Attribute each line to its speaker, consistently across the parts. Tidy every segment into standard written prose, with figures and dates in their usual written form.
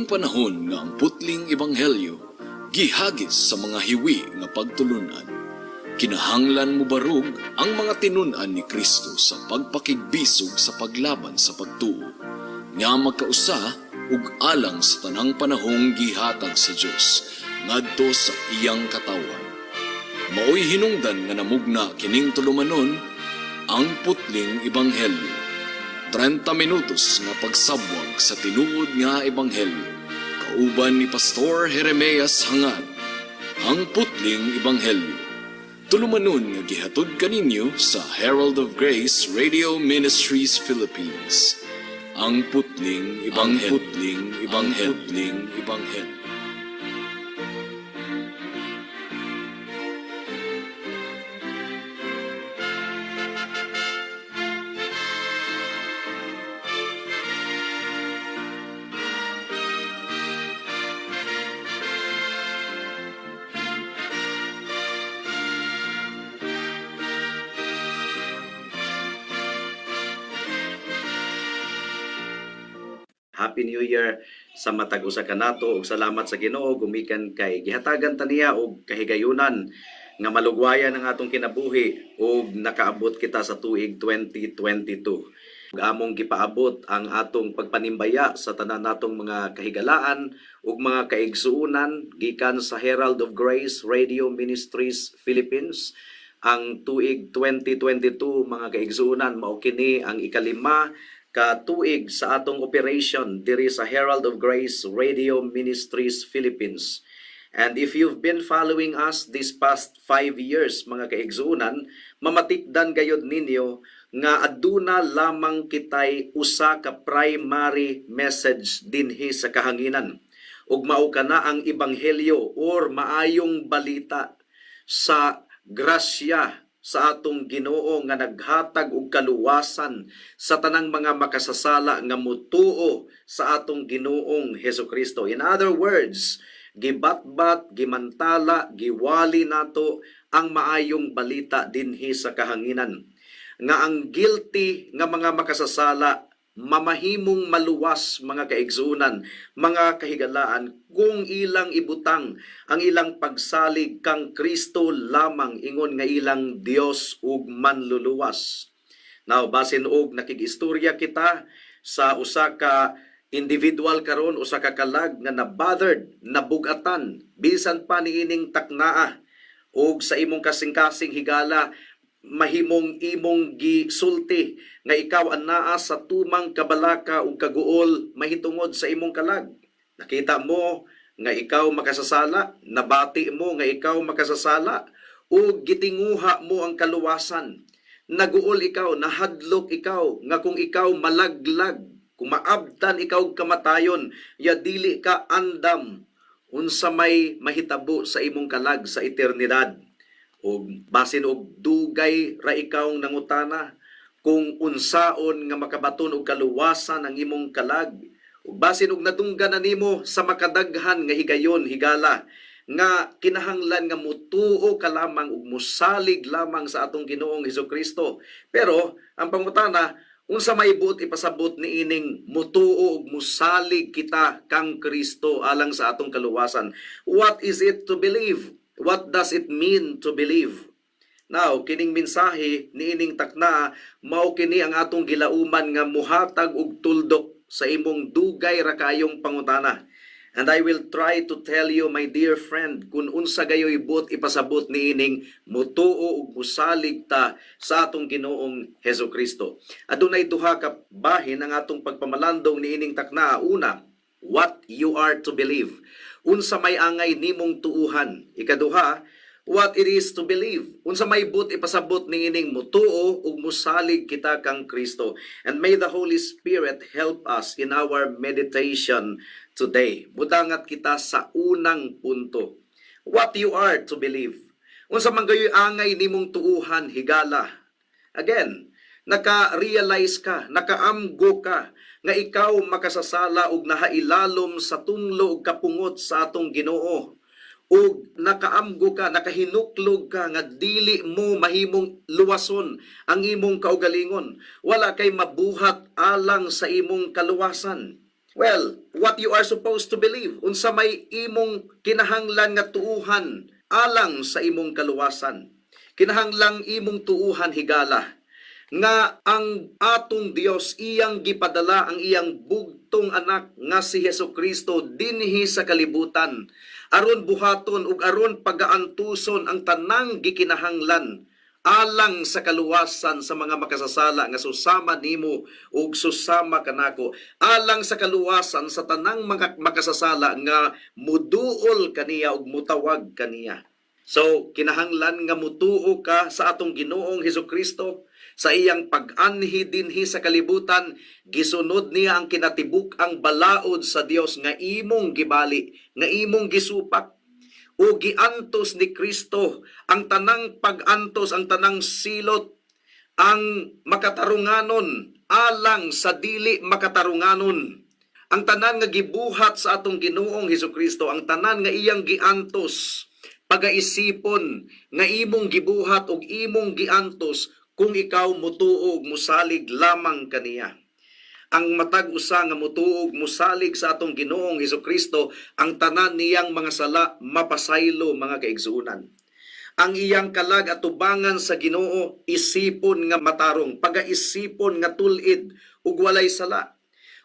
Speaker 1: Karong panahon nga ang putling ebanghelyo gihagis sa mga hiwi nga pagtulunan, kinahanglan mobarog ang mga tinun-an ni Kristo sa pagpakigbisog sa paglaban sa pagtuo nga magkausa ug alang sa tanang panahong gihatag sa Dios ngadto sa iyang katawhan. Maoy hinungdan nga namugna kining tulumanon, Ang Putling Ebanghelyo. 30 minutos nga pagsabwag sa tinuod nga ebanghelyo. Kauban ni Pastor Jeremias Hangad. Ang Putling Ebanghelyo. Tulumanon nga gihatod kaninyo sa Herald of Grace Radio Ministries Philippines. Ang Putling Ebanghelyo. Ang Putling Ebanghelyo. Putling Ebanghelyo.
Speaker 2: Happy New Year sa matag usa kanato ug salamat sa Ginoo gumikan kay gihatagan ta niya og kahigayunan nga malugwayan ang atong kinabuhi ug nakaabot kita sa tuig 2022. Ug among gipaabot ang atong pagpanimbaya sa tanan natong mga kahigalaan ug mga kaigsuonan gikan sa Herald of Grace Radio Ministries Philippines. Ang tuig 2022, mga kaigsuonan, mao kini ang ikalima ka tuig sa atong operation diri sa Herald of Grace Radio Ministries Philippines. And if you've been following us this past 5 years, mga kaigsuonan, mamatikdan gayod ninyo nga aduna lamang kitay usa ka primary message dinhi sa kahanginan. Ug mao kana ang ebanghelyo or maayong balita sa grasya sa atong Ginoo nga naghatag og kaluwasan sa tanang mga makasasala nga mutuo sa atong Ginoong Hesukristo. In other words, gibatbat, gimantala, giwali nato ang maayong balita dinhi sa kahanginan nga ang guilty nga mga makasasala mamahimong maluwas, mga kaigsuonan, mga kahigalaan, kung ilang ibutang ang ilang pagsalig kang Kristo lamang ingon nga ilang Dios ug manluluwas. Now, basin og nakig-istorya kita sa usa ka individual karon, usa ka kalag nga na-bothered, nabugatan bisan pa niining taknaa, ug sa imong kasing-kasing higala mahimong imong gisulti nga ikaw anaa sa tumang kabalaka ug kaguol mahitungod sa imong kalag. Nakita mo nga ikaw makasasala, nabati mo nga ikaw makasasala, ug gitinguha mo ang kaluwasan. Naguol ikaw, nahadlok ikaw nga kung ikaw malaglag, kung maabtan ikaw og kamatayon, ya dili ka andam unsa may mahitabo sa imong kalag sa eternidad. Ug basin og dugay ra ikaw nangutana kung unsaon nga makabaton og kaluwasan ang imong kalag. Ug basin og nadunggan na nimo sa makadaghan nga higayon, higala, nga kinahanglan nga mutuo ka lamang ug musalig lamang sa atong Ginoong Hesukristo. Pero ang pangutana, unsa may buot ipasabot niining mutuo ug musalig kita kang Kristo alang sa atong kaluwasan? What is it to believe? What does it mean to believe? Now, kining mensahe niining takna mao kini ang atong gilauman nga muhatag og tuldok sa imong dugay ra kayong pangutana. And I will try to tell you, my dear friend, kung unsa gayoy buot ipasabot niining mutuo ug musalig ta sa atong Ginoong Hesus Kristo. Adunay duha ka bahin ang atong pagpamalandong niining takna. Una, what you are to believe. Unsa may angay nimong tuuhan. Ikaduha, what it is to believe. Unsa may buot ipasabot niining mutuo ug musalig kita kang Kristo. And may the Holy Spirit help us in our meditation today. Mudangat kita sa unang punto. What you are to believe. Unsa man gayoy angay nimong tuuhan, higala. Again, naka-realize ka, nakaamgo ka nga ikaw makasasala ug nahailalom sa tunglo ug kapungot sa atong Ginoo. Ug nakaamgo ka, nakahinuklog ka nga dili mo mahimong luwason ang imong kaugalingon. Wala kay mabuhat alang sa imong kaluwasan. Well, what you are supposed to believe, unsa may imong kinahanglan nga tuuhan alang sa imong kaluwasan. Kinahanglang imong tuuhan, higala, nga ang atong Dios iyang gipadala ang iyang bugtong anak nga si Hesus Kristo dinhi sa kalibutan aron buhaton ug aron pagaantuson ang tanang gikinahanglan alang sa kaluwasan sa mga makasasala nga susama nimo ug susama kanako, alang sa kaluwasan sa tanang mga makasasala nga muduol kaniya ug mutawag kaniya. So kinahanglan nga mutuo ka sa atong Ginoong Hesus Kristo sa iyang pag-anhi dinhi sa kalibutan. Gisunod niya ang kinatibuk-ang balaod sa Dios nga imong gibali, nga imong gisupak, o giantos ni Kristo ang tanang pag-antos, ang tanang silot, ang makatarunganon alang sa dili makatarunganon. Ang tanan nga gibuhat sa atong Ginoong Hesus Kristo, ang tanan nga iyang giantos, pagaisipon nga imong gibuhat ug imong giantos kung ikaw mutuo ug musalig lamang kaniya. Ang matag usa nga mutuo ug musalig sa atong Ginoong Hesus Kristo, ang tanan niyang mga sala mapasaylo, mga kaigsuonan. Ang iyang kalag atubangan sa Ginoo isipon nga matarong, pagaisipon nga tul-id ug walay sala.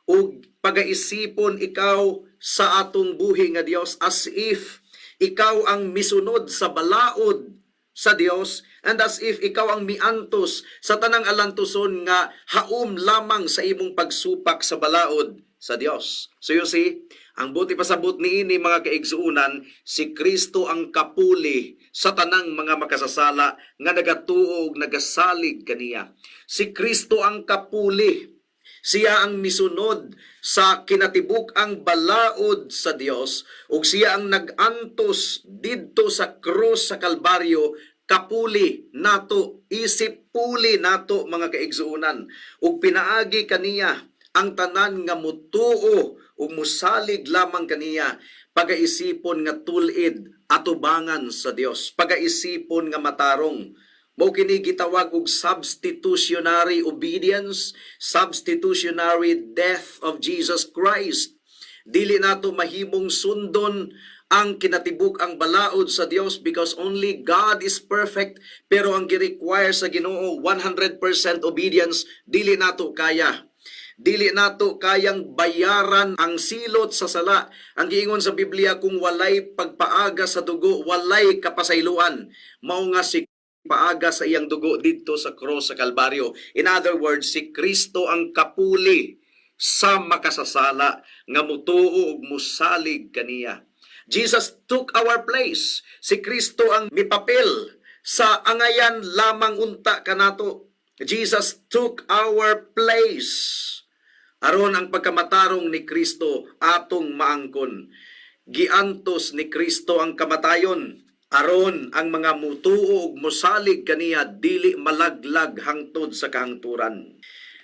Speaker 2: Ug pagaisipon ikaw sa atong buhi nga Dios as if ikaw ang misunod sa balaod sa Dios and as if ikaw ang miantos sa tanang alantuson nga haom lamang sa imong pagsupak sa balaod sa Dios. So you see, ang buot ipasabot niini, mga kaigsuunan, si Kristo ang kapuli sa tanang mga makasasala nga nagatuo ug nagasalig kaniya. Si Kristo ang kapuli. Siya ang misunod sa kinatibuk-ang balaod sa Dios ug siya ang nag-antos didto sa krus sa Kalbaryo kapuli nato, isip puli nato, mga kaigsuonan. Ug pinaagi kaniya, ang tanan nga mutuo ug musalig lamang kaniya pagaisipon nga tul-id atubangan sa Dios, pagaisipon nga matarong. Mao kini gitawag og substitutionary obedience, substitutionary death of Jesus Christ. Dili nato mahimong sundon ang kinatibuk-ang balaod sa Dios because only God is perfect, pero ang gi-require sa Ginoo 100% obedience, dili nato kaya. Dili nato kayang bayaran ang silot sa sala. Ang giingon sa Biblia, kung walay pagpaaga sa dugo, walay kapasayloan. Mao nga si paaga sa iyang dugo didto sa cross sa Kalbaryo. In other words, si Kristo ang kapuli sa makasasala nga mutuo ug musalig kaniya. Jesus took our place. Si Kristo ang mipapel sa angayan lamang unta kanato. Jesus took our place. Aron ang pagkamatarong ni Kristo atong maangkon. Giantos ni Kristo ang kamatayon aron ang mga mutuo ug mosalig kaniya dili malaglag hangtod sa kahangturan.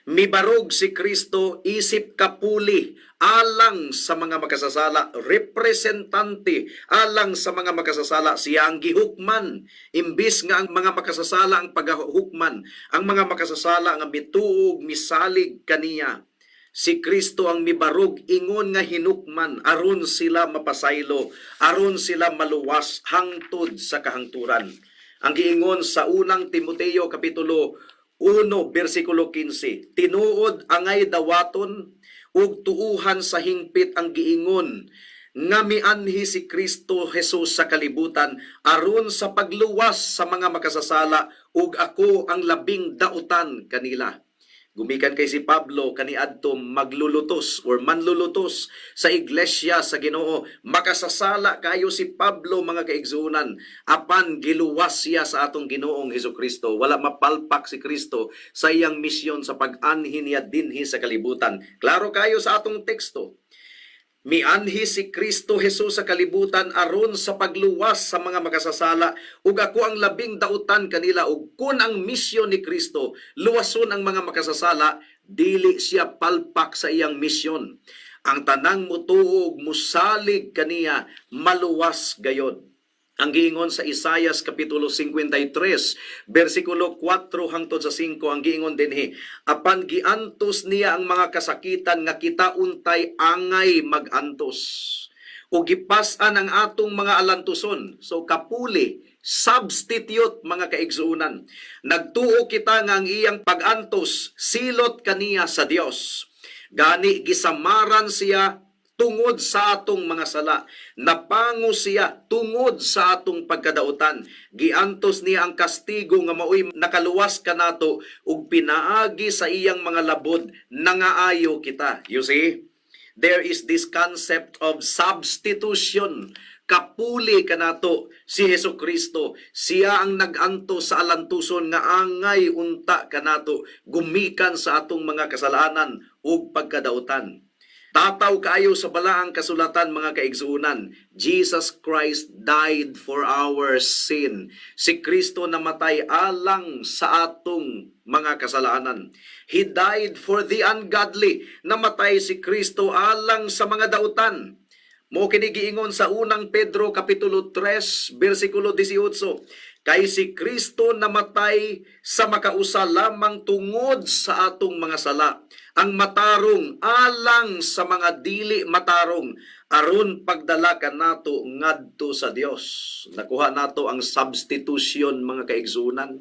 Speaker 2: Mibarog si Kristo isip kapuli alang sa mga makasasala, representante alang sa mga makasasala. Siya ang gihukman imbis nga ang mga makasasala ang pagahukman, ang mga makasasala nga mituo ug misalig kaniya. Si Kristo ang mibarog ingon nga hinukman aron sila mapasaylo, aron sila maluwas hangtod sa kahangturan. Ang giingon sa Unang Timoteo kapitulo 1 bersikulo 15, tinuod angay dawaton ug tuuhan sa hingpit ang giingon nga mianhi si Kristo Jesus sa kalibutan aron sa pagluwas sa mga makasasala, ug ako ang labing dautan kanila. Gumikan kay si Pablo kaniadto maglulutos or manlulutos sa iglesia sa Ginoo. Makasasala kayo si Pablo, mga kaigsuonan, apan giluwas siya sa atong Ginoong Hesus Kristo. Wala mapalpak si Kristo sa iyang misyon sa pag-anhi niya dinhi sa kalibutan. Klaro kayo sa atong teksto. Mianhi si Kristo Jesus sa kalibutan aron sa pagluwas sa mga makasasala ug ako ang labing dautan kanila. Ug kun ang misyon ni Kristo luwason ang mga makasasala, dili siya palpak sa iyang misyon. Ang tanang mutuo ug musalig kaniya maluwas gayod. Ang giingon sa Isayas kapitulo 53, bersikulo 4 hangtod sa 5, ang giingon dinhi, "Apan giantos niya ang mga kasakitan nga kita untay angay magantos, o gipas-an ang atong mga alantuson." So kapuli, substitute, mga kaigsuonan. "Nagtuo kita nga ang iyang pagantos silot kaniya sa Dios. Gani gisamaran siya tungod sa atong mga sala. Napango siya tungod sa atong pagkadautan. Giantos niya ang kastigo nga maoy nakaluwas kanato, ug pinaagi sa iyang mga labod nangaayo kita." You see? There is this concept of substitution. Kapuli kanato si Hesus Kristo. Siya ang nag-antos sa alantuson nga angay unta kanato gumikan sa atong mga kasalanan ug pagkadautan. Tataw kaayo sa balaang kasulatan, mga kaigsuonan, Jesus Christ died for our sin. Si Kristo namatay alang sa atong mga kasalanan. He died for the ungodly. Namatay si Kristo alang sa mga dautan. Mao kini giingon sa Unang Pedro kapitulo 3 bersikulo 18. "Kay si Kristo namatay sa makausa lamang tungod sa atong mga sala. Ang matarong alang sa mga dili matarong, aron pagdala kanato ngadto sa Dios." Nakuha nato ang substitution, mga kaigsuonan.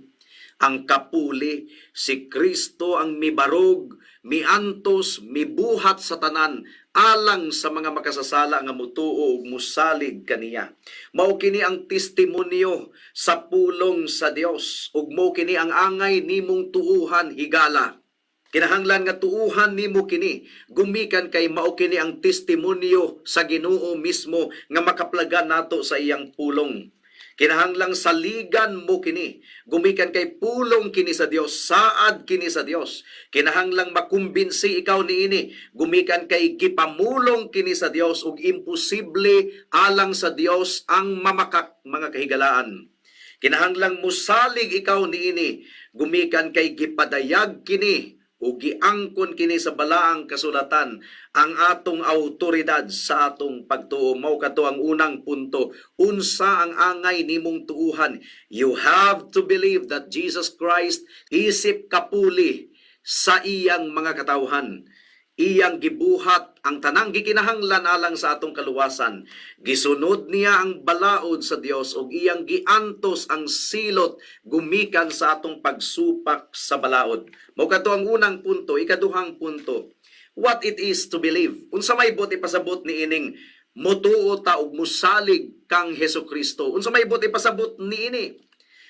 Speaker 2: Ang kapuli, si Kristo ang mibarog, miantos, mibuhat sa tanan alang sa mga makasasala nga mutuo ug musalig kaniya. Mao kini ang testimonyo sa pulong sa Dios, ug mao kini ang angay nimong tuuhan, higala. Kinahanglan nga tuuhan nimo kini gumikan kay mao kini ang testimonyo sa Ginoo mismo nga makaplagan nato sa iyang pulong. Kinahanglang saligan mo kini gumikan kay pulong kini sa Dios, saad kini sa Dios. Kinahanglang makumbinsi ikaw niini gumikan kay gipamulong kini sa Dios, ug imposible alang sa Dios ang mamakak, mga kahigalaan. Kinahanglang musalig ikaw niini gumikan kay gipadayag kini ug giangkon kini sa balaang kasulatan, ang atong autoridad sa atong pagtuo. Mao kato ang unang punto. Unsa ang angay nimong tuuhan? You have to believe that Jesus Christ isip kapuli sa iyang mga katawhan. Iyang gibuhat ang tanang gikinahanglan alang sa atong kaluwasan. Gisunod niya ang balaod sa Dios ug iyang giantos ang silot gumikan sa atong pagsupak sa balaod. Mao kadto ang unang punto. Ikaduhang punto, what it is to believe. Unsa may buot ipasabot niining mutuo ta ug musalig kang Hesus Kristo? Unsa may buot ipasabot niini?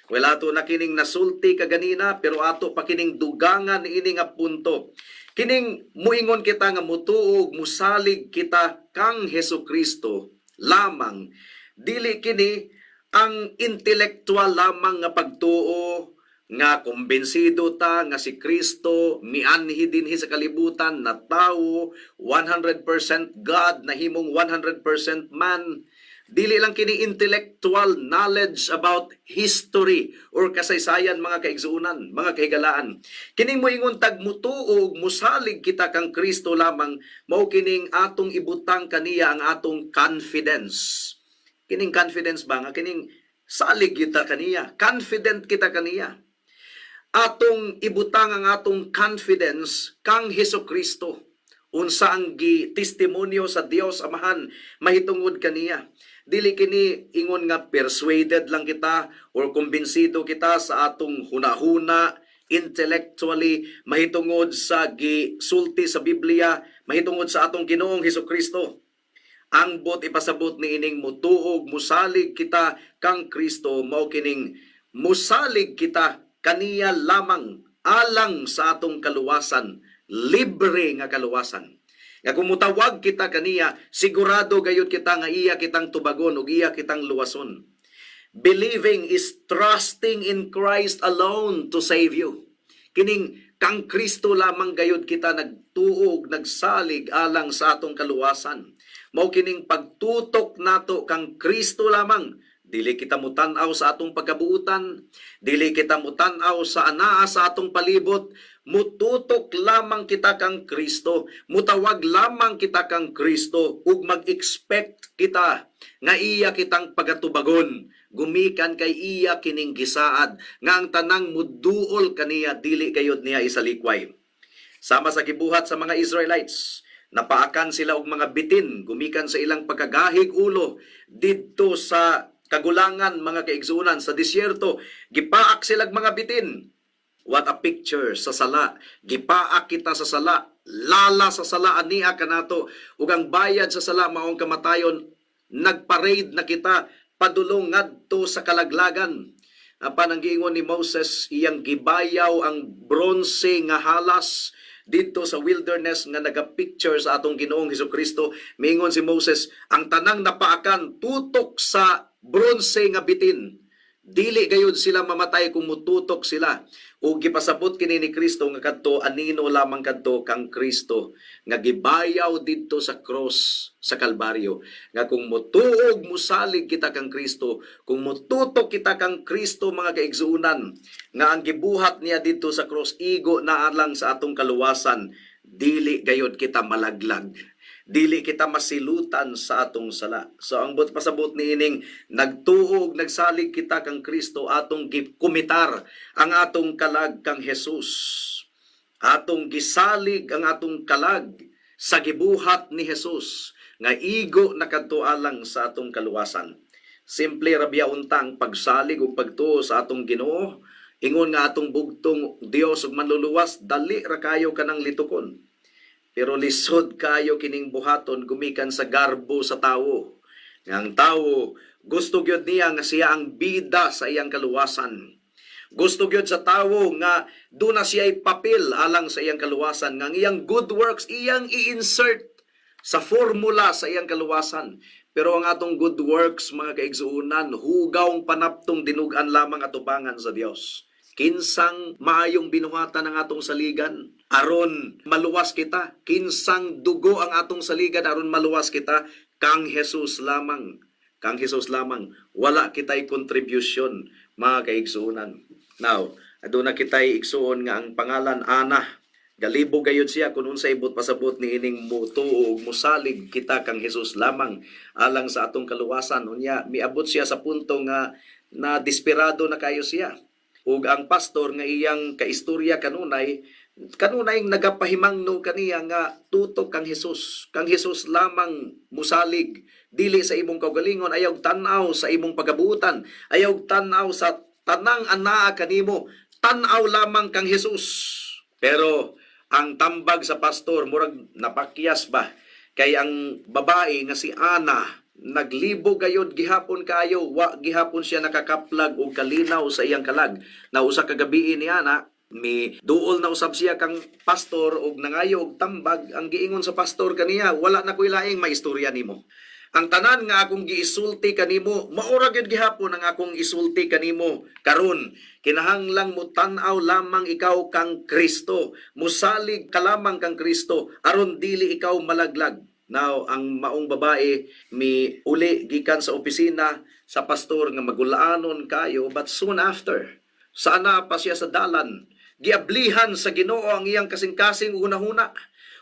Speaker 2: Well, ato na kining nasulti kaganina, pero ato pa kining dugangan niini nga punto. Kining muingon kita nga mutuo ug musalig kita kang Hesus Kristo lamang, dili kini ang intelektual lamang nga pagtuo nga kumbensido ta nga si Kristo mianhi dinhi sa kalibutan na tawo, 100% God nahimong 100% man. Dili lang kini intellectual knowledge about history or kasaysayan, mga kaigsuonan, mga kahigalaan. Kining moingon tag mutuo ug musalig kita kang Kristo lamang, mao kining atong ibutang kaniya ang atong confidence. Kining confidence ba nga kining salig kita kaniya, confident kita kaniya. Atong ibutang ang atong confidence kang Hesus Kristo. Unsa ang gi testimonyo sa Dios Amahan mahitungod kaniya. Dili kini ingon nga persuaded lang kita or kumbinsido kita sa atong hunahuna intellectually mahitungod sa gisulti sa Biblia mahitungod sa atong Ginoong Hesus Kristo. Ang buot ipasabot ni ining mutuo ug musalig kita kang Kristo, mao kining musalig kita kaniya lamang alang sa atong kaluwasan, libre nga kaluwasan. Nga kung mutawag kita kaniya, sigurado gayud kita nga iya kitang tubagon ug iya kitang luwason. Believing is trusting in Christ alone to save you. Kining kang Kristo lamang gayud kita nagtuo ug nagsalig alang sa atong kaluwasan. Mao kining pagtutok nato kang Kristo lamang. Dili kita mutan-aw sa atong pagkabuutan, dili kita mutan-aw sa anaa sa atong palibot. Mututok lamang kita kang Kristo, mutawag lamang kita kang Kristo ug mag-expect kita nga iya kitang pagatubagon gumikan kay iya kining gisaad nga ang tanang muduol kaniya, dili gayud niya isalikway. Sama sa gibuhat sa mga Israelites, napaakan sila og mga bitin gumikan sa ilang pagkagahig ulo didto sa kagulangan, mga kaigsuonan, sa disyerto. Gipaak sila og mga bitin. What a picture sa sala. Gipaak kita sa sala. Lala sa sala ania kanato. Ug ang bayad sa sala maong kamatayon. Nagparade na kita padulong ngadto sa kalaglagan. Apan ang giingon ni Moses, iyang gibayaw ang bronze nga halas didto sa wilderness nga naga-picture sa atong Ginoong Hesukristo. Miingon si Moses, ang tanang napaakan tutok sa bronze nga bitin, dili gayud sila mamatay kung mututok sila. Ug gipasabot kini ni Kristo nga kadto anino lamang kadto kang Kristo nga gibayaw didto sa cross sa Kalbaryo, nga kung motuog, musalig kita kang Kristo, kung motutok kita kang Kristo, mga kaigsuonan, nga ang gibuhat niya didto sa cross igo na alang sa atong kaluwasan, dili gayud kita malaglag, dili kita masilutan sa atong sala. So ang buot pasabot niining nagtuo, nagsalig kita kang Kristo, atong gikumitar ang atong kalag kang Jesus. Atong gisalig ang atong kalag sa gibuhat ni Jesus nga igo na kadto alang sa atong kaluwasan. Simple ra biya unta ang pagsalig ug pagtuo sa atong Ginoo. Ingon nga atong bugtong Dios ug Manluluwas, dali ra kayo kanang litukon. Pero lisod kayo kining buhaton gumikan sa garbo sa tawo. Nga ang tawo, gusto gyud niya nga siya ang bida sa iyang kaluwasan. Gusto gyud sa tawo nga duna siya'y papel alang sa iyang kaluwasan, nga ang iyang good works iyang i-insert sa formula sa iyang kaluwasan. Pero ang atong good works, mga kaigsuonan, hugawng panaptong dinugan lamang atubangan sa Dios. Kinsang maayong binuhatan ang atong saligan aron maluwas kita? Kinsang dugo ang atong saligan aron maluwas kita? Kang Jesus lamang. Kang Jesus lamang. Wala kita'y contribution, mga kaigsuonan. Now, aduna kita'y igsuon nga ang pangalan Ana. Galibog gayud siya kung unsay buot pasabot ni ining mutuo ug musalig kita kang Jesus lamang alang sa atong kaluwasan. Unya miabot siya sa punto nga na desperado na kayo siya. Ug ang pastor nga iyang kaistorya kanunay kanunay nagapahimangno kaniya nga tutok kang Jesus, kang Jesus lamang musalig, dili sa imong kaugalingon, ayaw tan-aw sa imong pagabutan, ayaw tan-aw sa tanang anaa kanimo, tan-aw lamang kang Jesus. Pero ang tambag sa pastor murag napakyas ba, kay ang babae nga si Ana naglibog gayod gihapon kayo, wa gihapon siya nakakaplag og kalinaw sa iyang kalag. Na usa ka gabii ni Ana, mi duol na usab siya kang pastor og nangayo og tambag. Ang giingon sa pastor kaniya, "Wala na koy laing maistorya nimo. Ang tanan nga akong giisulti kanimo, maura gyud gihapon ang akong isulti kanimo karon. Kinahanglang mo tan-aw lamang ikaw kang Kristo, musalig ka lamang kang Kristo aron dili ikaw malaglag." Now, ang maong babae mi uli gikan sa opisina sa pastor nga magulaanon kayo, but soon after, sana pa siya sa dalan, giablihan sa Ginoo ang iyang kasing-kasing ug hunahuna.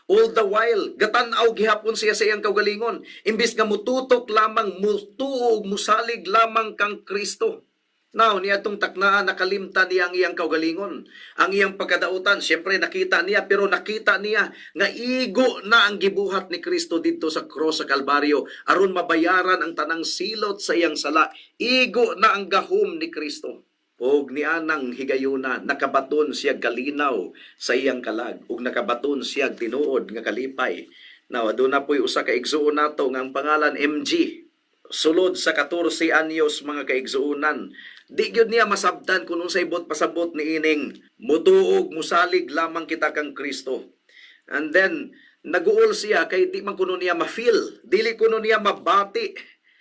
Speaker 2: All the while, gatan-aw gihapon siya sa iyang kaugalingon. Imbis nga mututok lamang, mutuo ug musalig lamang kang Kristo. Now, niadtong taknaan, nakalimtan niya ang iyang kaugalingon. Ang iyang pagkadautan, siyempre nakita niya, pero nakita niya nga igo na ang gibuhat ni Kristo didto sa cross sa Kalbaryo aron mabayaran ang tanang silot sa iyang sala. Igo na ang gahom ni Kristo. Og nianang higayuna, nakabaton siya kalinaw sa iyang kalag ug nakabaton siya tinuod nga kalipay. Now, aduna po'y usa ka igsuon nato nga ang pangalan MG. Sulod sa 14 anyos, mga kaigsuonan, di gyud niya masabtan kung unsay buot pasabot ni ining mutuog, musalig lamang kita kang Kristo. And then naguol siya kay di man kuno niya ma-feel, dili kuno niya mabati.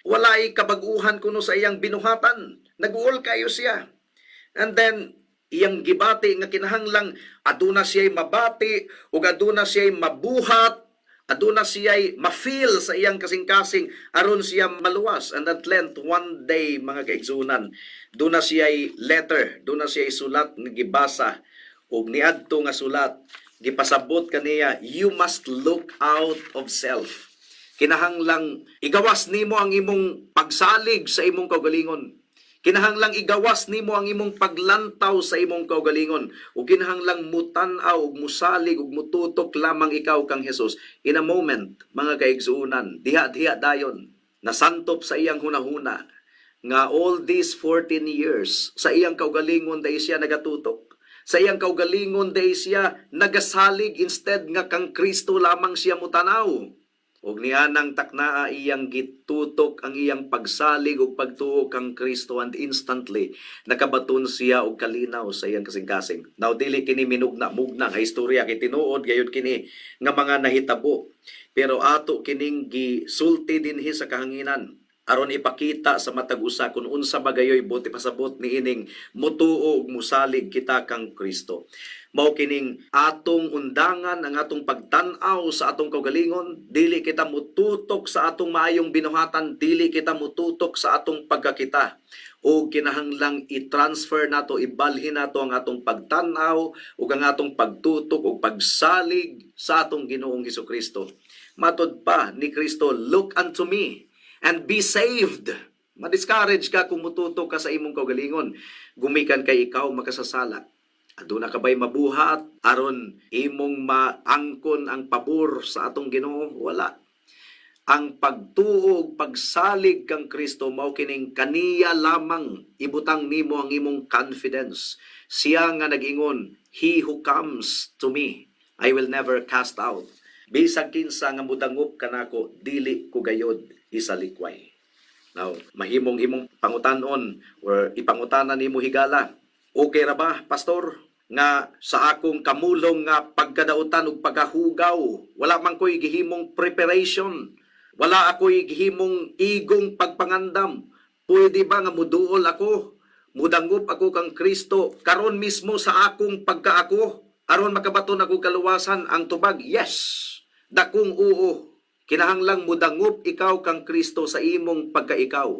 Speaker 2: Walay kabag-uhan kuno sa iyang binuhatan. Naguol kayo siya. And then iyang gibati nga kinahanglang aduna siya'y mabati ug aduna siya'y mabuhat, aduna siya'y ma-feel sa iyang kasing-kasing aron siya maluwas. And at length, one day, mga kaigsunan, duna siya'y letter, duna siya'y sulat nga gibasa. Ug niadto nga sulat, gipasabot kaniya, you must look out of self. Kinahanglang igawas nimo ang imong pagsalig sa imong kaugalingon. Kinahanglang igawas nimo ang imong paglantaw sa imong kaugalingon ug kinahanglang mutan-aw ug musalig ug mututok lamang ikaw kang Jesus. In a moment, mga kaigsuonan, diha-diha dayon nasantop sa iyang hunahuna nga all these 14 years, sa iyang kaugalingon dahil siya nagatutok. Sa iyang kaugalingon dahil siya nagasalig instead nga kang Kristo lamang siya mutanaw. Ug nianang taknaa, iyang gitutok ang iyang pagsalig ug pagtuo kang Kristo and instantly nakabaton siya og kalinaw sa iyang kasing-kasing. Now, dili kini minugna-mugna nga istorya kay tinuod gayud kini nga mga nahitabo. Pero ato kining gisulti dinhi sa kahanginan aron ipakita sa matag usa kung unsa ba gayoy buot ipasabot niining mutuo ug musalig kita kang Kristo. Mao kining atong undangan ang atong pagtan-aw sa atong kaugalingon, dili kita mututok sa atong maayong binuhatan, dili kita mututok sa atong pagkakita. O kinahanglang i-transfer nato, ibalhin nato ang atong pagtan-aw ug ang atong pagtutok ug pagsalig sa atong Ginoong Hesukristo. Matod pa ni Kristo, "Look unto me and be saved." Ma-discourage ka kung mututok ka sa imong kaugalingon. Gumikan kay ikaw makasasala. Aduna ka ba'y mabuhat aron imong maangkon ang pabor sa atong Ginoo? Wala. Ang pagtuo ug pagsalig kang Kristo, mao kining kaniya lamang ibutang nimo ang imong confidence. Siya nga nag-ingon, "He who comes to me, I will never cast out." Bisag kinsa nga mudangop kanako, dili ko gayod isalikway. Now, mahimong imong pangutanon or ipangutanan nimo higala. Okay ra ba, pastor, nga sa akong kamulong nga pagkadautan ug pagkahugaw, wala man ko'y gihimong preparation, wala ako'y gihimong igong pagpangandam. Pwede ba nga muduol ako, mudangop ako kang Kristo karon mismo sa akong pagkaako, aron makabaton ako kaluwasan? Ang tubag, yes. Dakong oo. Kinahanglang mudangop ikaw kang Kristo sa imong pagkaikaw.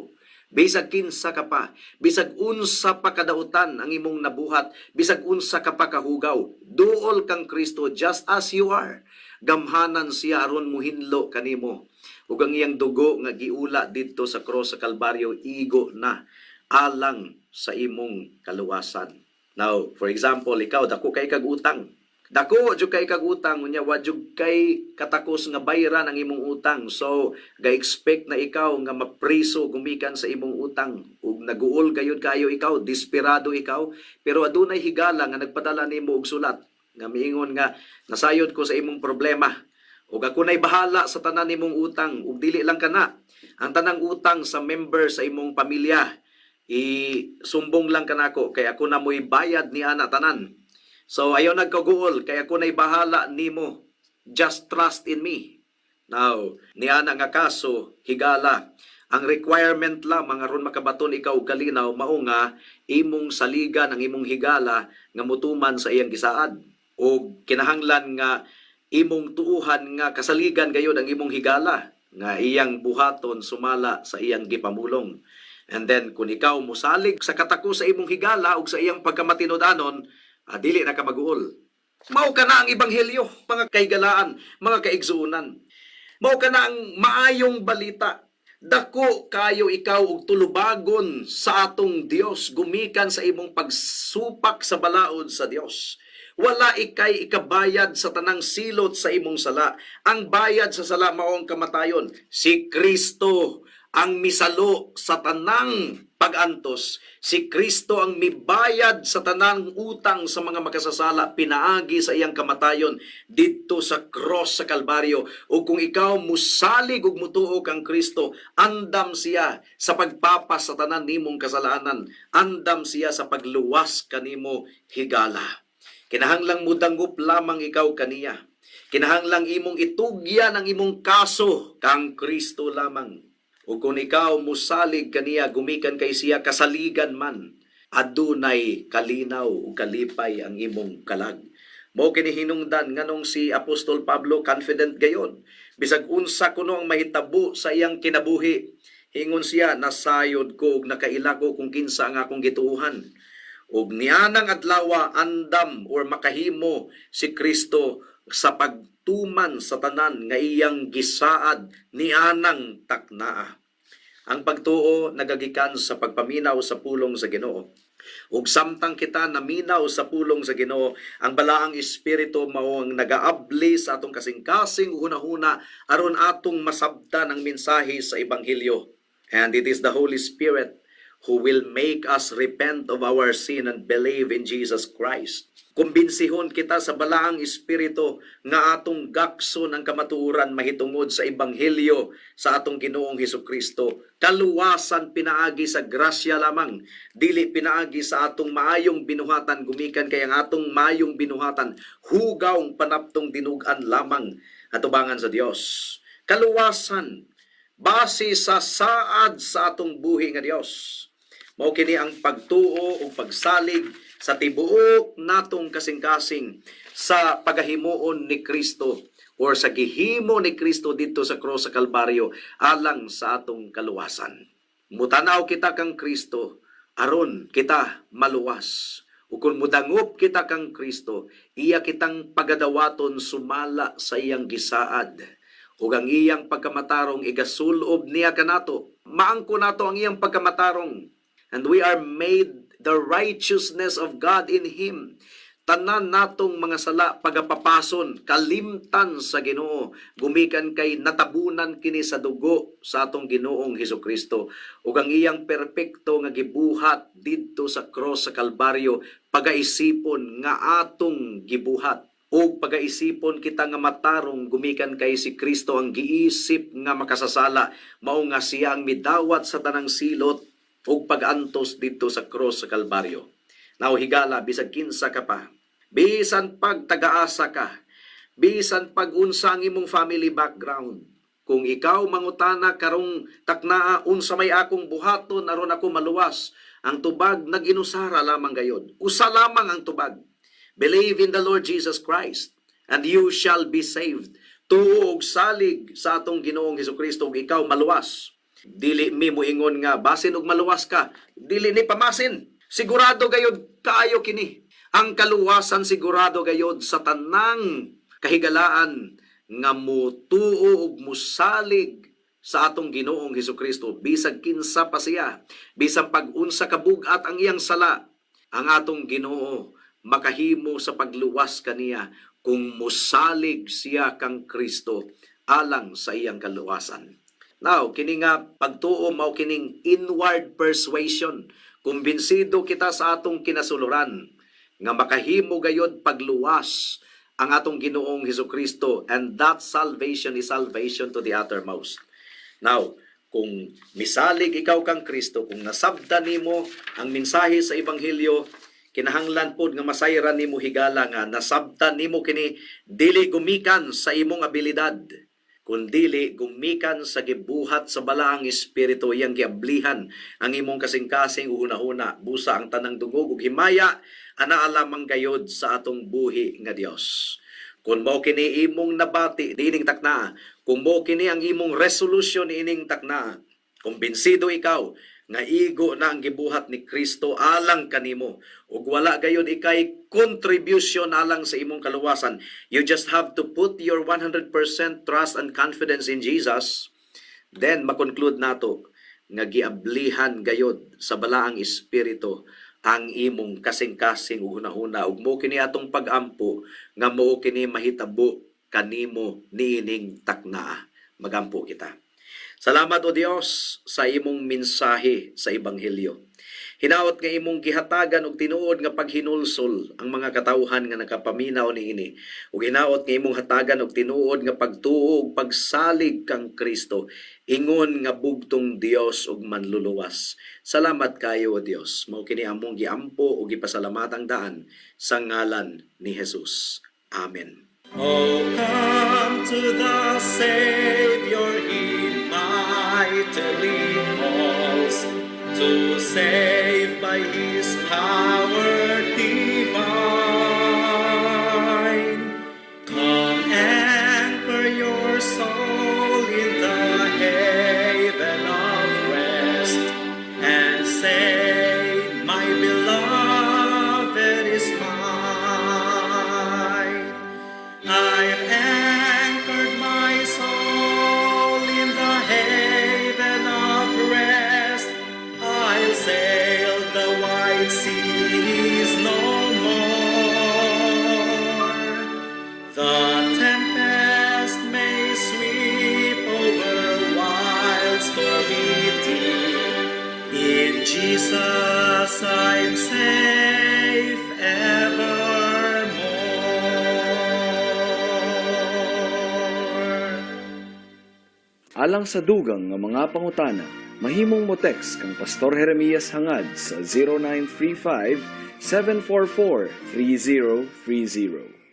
Speaker 2: Bisag kinsa ka pa, bisag unsa pa kadautan ang imong nabuhat, bisag unsa ka pa kahugaw, duol kang Kristo just as you are. Gamhanan siya aron muhinlo kanimo. Ug ang iyang dugo nga giula didto sa cross sa Kalbaryo, igo na alang sa imong kaluwasan. Now, for example, ikaw dako kay kag utang. Dako jud kay kag utang, unya wa jud kay katakos nga bayran ang imong utang. So, ga-expect na ikaw nga mapriso gumikan sa imong utang ug naguol gayud kayo ikaw, desperado ikaw, pero adunay higala nga nagpadala nimo og sulat nga miingon nga nasayod ko sa imong problema ug ako na'y bahala sa tanan nimong utang, ug dili lang kana, ang tanang utang sa member sa imong pamilya, isumbong lang kanako kay ako na mo'y bayad ni ana tanan. So ayaw nagkaguol kay ako na'y bahala nimo. Just trust in me. Now, niana nga kaso, higala, ang requirement lamang aron makabaton ikaw og kalinaw mao nga imong saligan ang imong higala nga mutuman sa iyang gisaad. O kinahanglan nga imong tuuhan nga kasaligan gayod ang imong higala nga iyang buhaton sumala sa iyang gipamulong. And then kung ikaw musalig sa katako sa imong higala ug sa iyang pagkamatinud-anon, dili na ka maguol. Mao kana ang ebanghelyo, mga kahigalaan, mga kaigsuonan. Mao kana ang maayong balita. Dako kayo ikaw og tulubagon sa atong Dios gumikan sa imong pagsupak sa balaod sa Dios. Wala ikay ikabayad sa tanang silot sa imong sala. Ang bayad sa sala mao ang kamatayon. Si Kristo ang misalo sa tanang pag-antos. Si Kristo ang mibayad sa tanang utang sa mga makasasala pinaagi sa iyang kamatayon didto sa cross sa Kalbaryo. O kung ikaw musalig ug mutuo kang Kristo, andam siya sa pagpapas sa tanan nimong kasalanan. Andam siya sa pagluwas kanimo, higala. Kinahanglang mudangop lamang ikaw kaniya. Kinahanglang imong itugyan ang imong kaso kang Kristo lamang. Ug kung ikaw musalig kaniya gumikan kay siya kasaligan man, adunay kalinaw ug kalipay ang imong kalag. Mao kini hinungdan nganong si Apostol Pablo confident gayod. Bisag unsa kuno ang mahitabo sa iyang kinabuhi, ingon siya, "Nasayod ko ug nakaila ko kung kinsa ang akong gituohan." Ug nianang adlawa, andam or makahimo si Kristo sa pagtuman sa tanan nga iyang gisaad nianang taknaa. Ang pagtuo nagagikan sa pagpaminaw sa pulong sa Ginoo. Ug samtang kita naminaw sa pulong sa Ginoo, ang Balaang Espiritu mao ang nagaabli sa atong kasing-kasing ug hunahuna aron atong masabtan ang mensahe sa ebanghelyo. And it is the Holy Spirit who will make us repent of our sin and believe in Jesus Christ. Kumbinsihon kita sa Balaang Espiritu nga atong gakson ang kamatuoran mahitungod sa ebanghelyo sa atong Ginoong Hesukristo. Kaluwasan pinaagi sa grasya lamang, dili pinaagi sa atong maayong binuhatan, gumikan kay ang atong maayong binuhatan hugawng panaptong dinug-an lamang atubangan sa Dios. Kaluwasan base sa saad sa atong buhi nga Dios. Mao kini ang pagtuo ug pagsalig sa tibuok natong kasing-kasing sa pagahimuon ni Kristo or sa gihimo ni Kristo didto sa cross sa Kalbaryo alang sa atong kaluwasan. Mutanaw kita kang Kristo aron kita maluwas. Ug kung mudangop kita kang Kristo, iya kitang pagadawaton sumala sa iyang gisaad ug ang iyang pagkamatarong igasulob niya kanato. Maangko nato ang iyang pagkamatarong and we are made the righteousness of God in Him. Tanan natong mga sala pagapapason, kalimtan sa Ginoo, gumikan kay natabunan kini sa dugo sa atong Ginoong Hesukristo ug ang iyang perpekto nga gibuhat didto sa cross sa Kalbaryo pagaisipon nga atong gibuhat ug pagaisipon kita nga matarong, gumikan kay si Kristo ang giisip nga makasasala, mao nga siya ang midawat sa tanang silot ug pag-antos didto sa cross sa Kalbaryo. Now higala, bisag kinsa ka pa, bisan pag tagaasa ka, bisan pag unsa ang imong family background, kung ikaw mangutana karong taknaa, "Unsa may akong buhaton aron ako maluwas?" ang tubag nag-inusara lamang gayod. Usa lamang ang tubag. "Believe in the Lord Jesus Christ and you shall be saved." Tuo og salig sa atong Ginoong Hesukristo ug ikaw maluwas. Dili mi moingon nga basin og maluwas ka. Dili ni pamasin. Sigurado gayod kaayo kini. Ang kaluwasan sigurado gayod sa tanang kahigalaan nga mutuo ug musalig sa atong Ginoong Hesukristo, bisag kinsa pa siya, bisan pag-unsa ka bug-at ang iyang sala, ang atong Ginoo makahimo sa pagluwas kaniya kung musalig siya kang Kristo alang sa iyang kaluwasan. Now, kini nga pagtuo mao kining inward persuasion. Kumbinsido kita sa atong kinasuluran nga makahimo gayod pagluwas ang atong Ginoong Hesukristo, and that salvation is salvation to the uttermost. Now, kung misalig ikaw kang Kristo, kung nasabtan nimo ang mensahe sa ebanghelyo, kinahanglan pod nga masayran nimo, higala, nga nasabtan nimo kini dili gumikan sa imong abilidad, kundili gumikan sa gibuhat sa Balaang Espiritu, iyang giablihan ang imong kasing-kasing ug hunahuna. Busa ang tanang dungog ug himaya anaa lamang gayod sa atong buhi nga Dios. Kung mao kini imong nabati niining taknaa, kung mao kini ang imong resolution niining taknaa, kumbinsido ikaw nga igo na ang gibuhat ni Kristo alang kanimo ug wala gayud ikay contribution alang sa imong kaluwasan, you just have to put your 100% trust and confidence in Jesus, then makonclude nato nga giablihan gayod sa Balaang Espiritu ang imong kasing-kasing ug hunahuna, ug mao kini atong pag-ampo nga mao kini mahitabo kanimo niining taknaa. Magampo kita. Salamat, O Dios, sa imong mensahe sa ebanghelyo. Hinaot nga imong gihatagan og tinuod nga paghinulsol ang mga katawhan nga nakapaminaw niini. Ug hinaot nga imong hatagan og tinuod nga pagtuo ug pagsalig kang Kristo ingon nga bugtong Dios ug manluluwas. Salamat kayo, O Dios. Mao kini among giampo ug gipasalamatang daan sa ngalan ni Jesus. Amen.
Speaker 3: Oh, come to the Savior, He mightily calls to save by His power divine. Come, anchor your soul in the haven of rest and say, "My beloved Jesus I'm safe evermore.
Speaker 1: Alang sa dugang nga mga pangutana, mahimong mo text kang Pastor Jeremias Hangad sa 0935 744 3030.